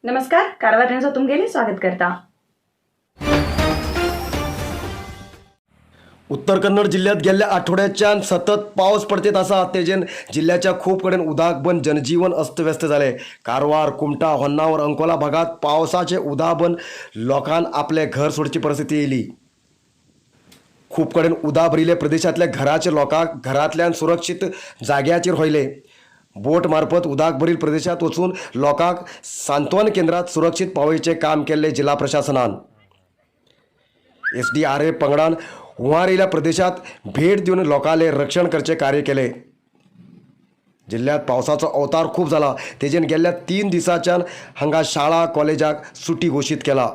नमस्कार, कारवार न्यूजात तुमगेले स्वागत करता. उत्तर कन्नड जिल्ह्यात गेल्ल्या आठवड्याच्यान सतत पावस पडतेत आसा. तेजेन जिल्ह्याच्या खूब कडेन उदक बंद जनजीवन अस्तव्यस्त जालें. कारवार, कुमटा, होन्नावर, अंकोला भागात पावसाचे उदक बंद लोकांक आपले घर सोडची परिस्थिती येयली. खूब कडेन उदक भरिल्ले प्रदेशांतल्या घराचे लोकांक घरांतल्यान सुरक्षीत जाग्याचेर व्हयले. बोट मार्फत उदक भरील प्रदेशांत वचून लोकांक सांत्वन केंद्रात सुरक्षीत पावोवचें काम केल्लें जिल्हा प्रशासनान. एसडीआरएफ पंगडान हुंवार येयल्या प्रदेशात भेट दिवन लोकांले रक्षण करचें कार्य केलें. जिल्ह्यात पावसाचो अवतार खूब जाला. तेजेन गेल्ल्या 3 दिसांच्यान हांगा शाळा कॉलेजाक सुटी घोशीत केला.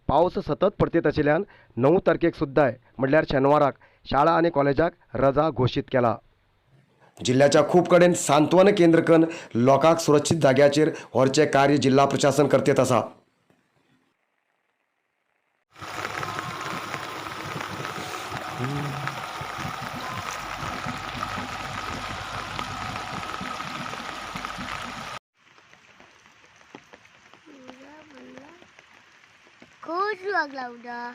पावस सतत पडतेत आशिल्ल्यान 9 तारखेक सुद्दां म्हणल्यार शेनवाराक शाळा आनी कॉलेजाक रजा घोशीत केला. जिल्ह्याच्या खूब कडेन सांत्वन केंद्र करून लोकांक सुरक्षीत जाग्याचेर व्हरचें कार्य जिल्हा प्रशासन करतेत आसा. खूप लागला उदा.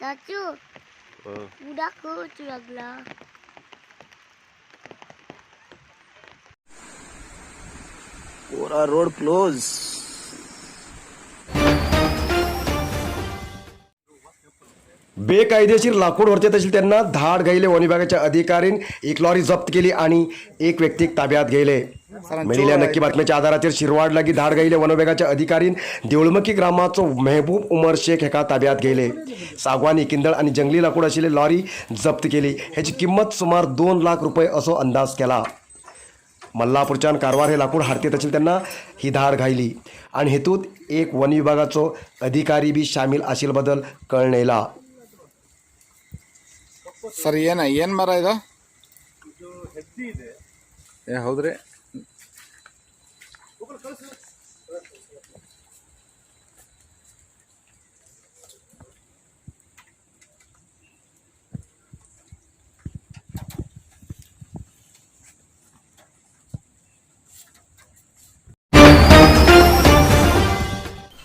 चाचू, उदा खूप लागला. पूरा रोड क्लोज. बेकायदेशीर लाकूड व्हरते तशी त्यांना धाड घायले वन विभागाच्या अधिकारीन एक लॉरी जप्त केली आणि एक व्यक्तीक ताब्यात घेतले. मेळिल्ल्या नक्की बातमेच्या आधाराचेर शिरवाड लागी धाड घायले वन विभागाच्या अधिकारीन देवळमकी ग्रामाचो मेहबूब उमर शेख हेका ताब्यात घेतले. सागवानी, किंदळ आणि जंगली लाकूड आशिल्ली लॉरी जप्त केली. हेची किंमत सुमार 2 लाख रुपये असो अंदाज केला. मल्लापूरच्यान कारवार हे लाकूड हाडतेत आशिल्ले तेन्ना ही धाड घायली आणि हेतूत एक वन विभागाचो अधिकारी बी शामील आशिल्ले बद्दल कळण येयला. ಸರ್, ಏನ ಏನು ಮರ ಇದು? ಏ ಹೌದ್ರಿ.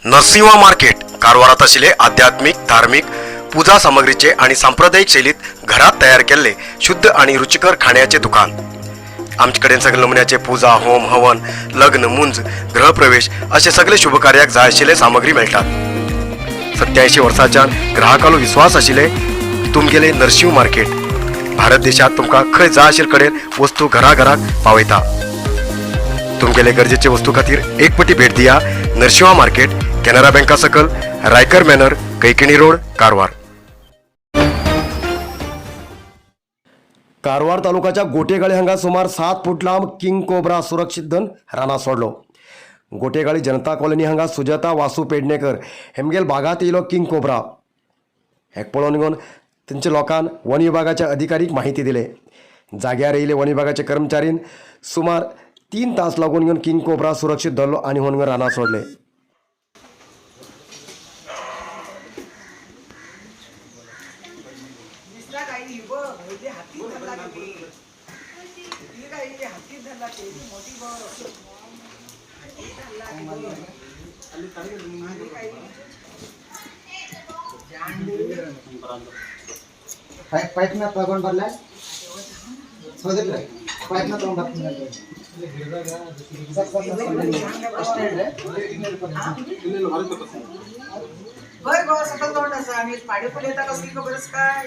नरसिंहा मार्केट कारवारात आशिल्ले आध्यात्मिक, धार्मिक पूजा सामग्रीचे आणि सांप्रदायिक शैलीत घरात तयार केल्ले शुद्ध आणि रुचिकर खाण्याचे दुकान. आमचे कडेन सगळे नमुन्याचे पूजा, होम, हवन, लग्न, मुंज, गृहप्रवेश असे सगळे शुभकार्याक जाय आशिल्ले सामग्री मेळटात. 87 वर्सांच्यान ग्राहकालो विश्वास आशिल्ले तुमगेले नरशिंव मार्केट भारत देशात तुमकां खंय जाय आशिल्ले कडेन वस्तू घराघराक पावयता. तुमगेले गरजेचे वस्तू खातीर एक पटी भेट दिया नरशिंहा मार्केट, कॅनरा बँका सकल, रायकर मॅनर, कैकिणी रोड, कारवार. कारवार तालुकाच्या गोटेगाळी हांगा सुमार 7 फूट लांब किंग कोब्रा सुरक्षीत धन रानां सोडलो. गोटेगाळी जनता कॉलनी हांगा सुजाता वासू पेडणेकर हेमगेल बागांत येयलो किंग कोब्रा. हेक पळोवन घेवन थंयच्या लोकान वन विभागाच्या अधिकारीक माहिती दिले. जाग्यार येयले वन विभागाचे कर्मचारीन सुमार 3 तास लागून घेवन किंग कोब्रा सुरक्षीत धरलो आनी होन घेवन रानां सोडले. ಪೈಪ್ನ ತಗೊಂಡ್ ಬರ್ಲ? ಹೌದಿಲ್ಲ, ಪೈಪ್ನ ತಗೊಂಡ್ ಬರ್ತೀನಿ. ಸರ್, ಸರ್, ಸರ್, ಅಷ್ಟೇ ಹೇಳ್ರಿ. होय गो, सकल तोंड आसा आणि पाडी फुल येता कसली खबर आसा काय?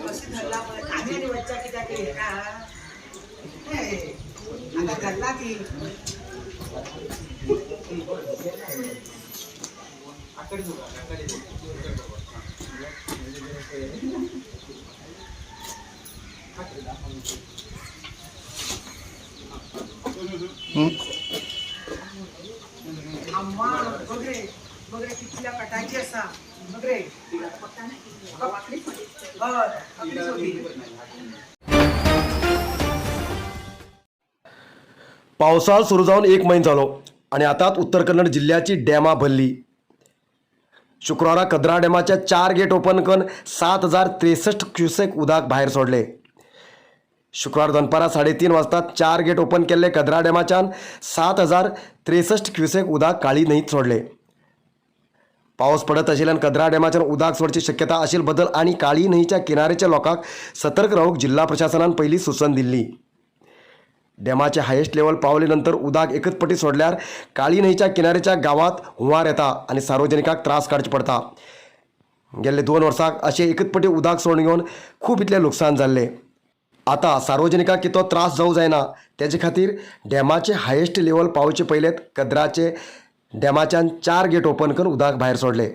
कशी धरला पळय आमी आनी वच्चा कित्याक हेका. हे, आता धरला ती. अम्मा, बघ रे, बघ रे, कितल्या कटाची आसा बघ रे. हय, आकडी सोदी. पावसाळ सुरू जावन 1 म्हयनो जालो आनी आतांच उत्तर कन्नड जिल्ल्याची डॅमां भरली. शुक्रारा कदरा डॅमाच्या 4 गेट ओपन करून 7063 क्युसेक उदक भायर सोडले. शुक्रार दनपारां 3:30 वाजता 4 गेट ओपन केल्ले कदरा डॅमाच्यान 7063 क्युसेक उदक काळी न्हंयत सोडले. पावस पडत आशिल्ल्यान कदरा डॅमाच्यान उदक सोडची शक्यता आशिल्ल बदल आनी काळी न्हंयच्या किनारेच्या लोकांक सतर्क रावूंक जिल्हा प्रशासनान पयलीं सुचन दिल्ली. डॅमाचे हायेस्ट लेवल पावले नंतर उदक एकच पटी सोडल्यार काळी न्हंयच्या किनारेच्या गांवांत हुंवार येता आनी सार्वजनिकांक त्रास काडचे पडटा. गेल्ले 2 वर्सांक अशें एकच पटी उदक सोडून घेवन खूब इतलें लुकसाण जाल्लें. आतां सार्वजनिकांक कितो त्रास जावं जायना तेजे खातीर डॅमाचे हायेस्ट लेवल पावचे पयलेंत कदराचे डॅमाच्यान 4 गेट ओपन करून उदक भायर सोडले.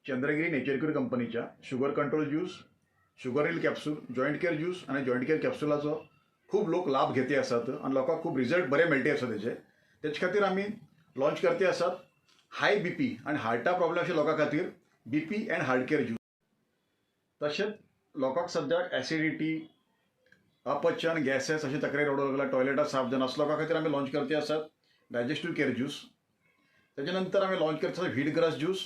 चंद्रगिरी नेचर क्यूर कंपनीच्या sugar control juice, sugar heal capsule, joint care juice आनी जॉयंट केअर कॅप्सुलाचो खूब लोक लाभ घेते आसात आनी लोकांक खूब रिजल्ट बरे मेळटे आसा तेजे. तेचे खातीर आमी लॉन्च करते आसात हाय बी पी आनी हार्टा प्रॉब्लेम अशे लोकां खातीर B P and heart care juice. तशेंच लोकांक सद्याक एसिडिटी, अपचन, गॅसेस अशे तक्रारी रडूंक लागला, टॉयलेटां साफ जायना, असो लोकां खातीर आमी लॉन्च करते आसात डायजेस्टीव केअर ज्यूस. तेजे नंतर आमी लॉन्च करते आसात व्हीट ग्रास ज्यूस,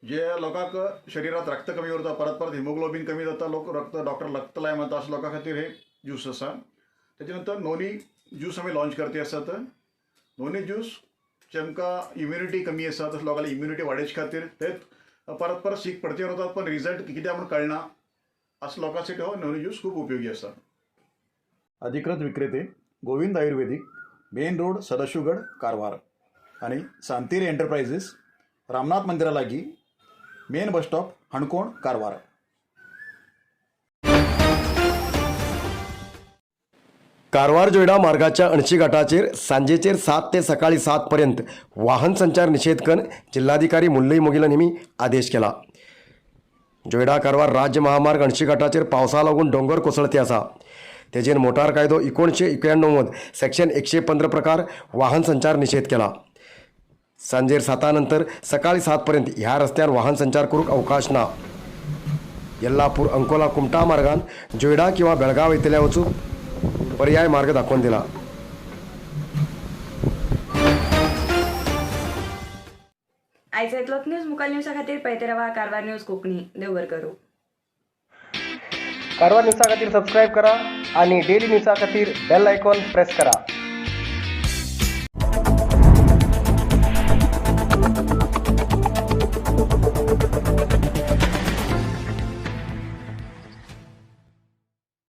जे लोकांक शरिरात रक्त कमी उरता, परत परत हिमोग्लोबीन कमी जाता, लोक रक्त डॉक्टर रक्त लाय म्हणटा, अशा लोकां खातीर हे ज्यूस आसा. तेजे नंतर नोनी ज्यूस आमी लॉन्च करते आसात. नोनी ज्यूस जेमकां इम्युनिटी कमी आसा तशें लोकांली इम्युनिटी वाडोवचे खातीर ते परत परत सीक पडते उरतात पण रिजल्ट कित्याक म्हूण कळना, असो लोकांसाठी हो नोनी ज्यूस खूब उपयोगी आसा. अधिकृत विक्रेते Govind Ayurvedic, main road, Sadashivgad, Karwar आनी सांतेरी एंटरप्रायझीस, रामनाथ मंदिरा लागीं, main bus stop, Canacona, Karwar. Karwar Joida मार्गाच्या अणशी घाटाचेर सांजेचेर 7 ते सकाळी 7 पर्यंत वाहन संचार निषेध करून जिल्हाधिकारी मुल्लई मुगिलन यांनी आदेश केला. जोयडा कारवार राज्य महामार्ग अणशी घाटाचेर पावसा लागून दोंगर कोसळते आसा. तेजेर मोटार कायदो 1991 सेक्शन 115 प्रकार वाहन संचार निषेध केला. सांजेर 7 नंतर सकाळी 7 पर्यंत ह्या रस्त्यार वाहन संचार करूंक अवकाश ना. येल्लापूर अंकोला कुमटा मार्गान जोयडा किंवा बेळगांव येतल्या वचूंक पर्याय मार्ग दाखोवन दिला. आयज इतलोच न्यूज. मुखार न्यूजा खातीर पळयत रावा कारवार न्यूज कोंकणी. देव बरें करूं. कारवार न्यूजा खातीर सबस्क्रायब करा आणि डेली न्यूजा खातीर बेल आयकॉन प्रेस करा.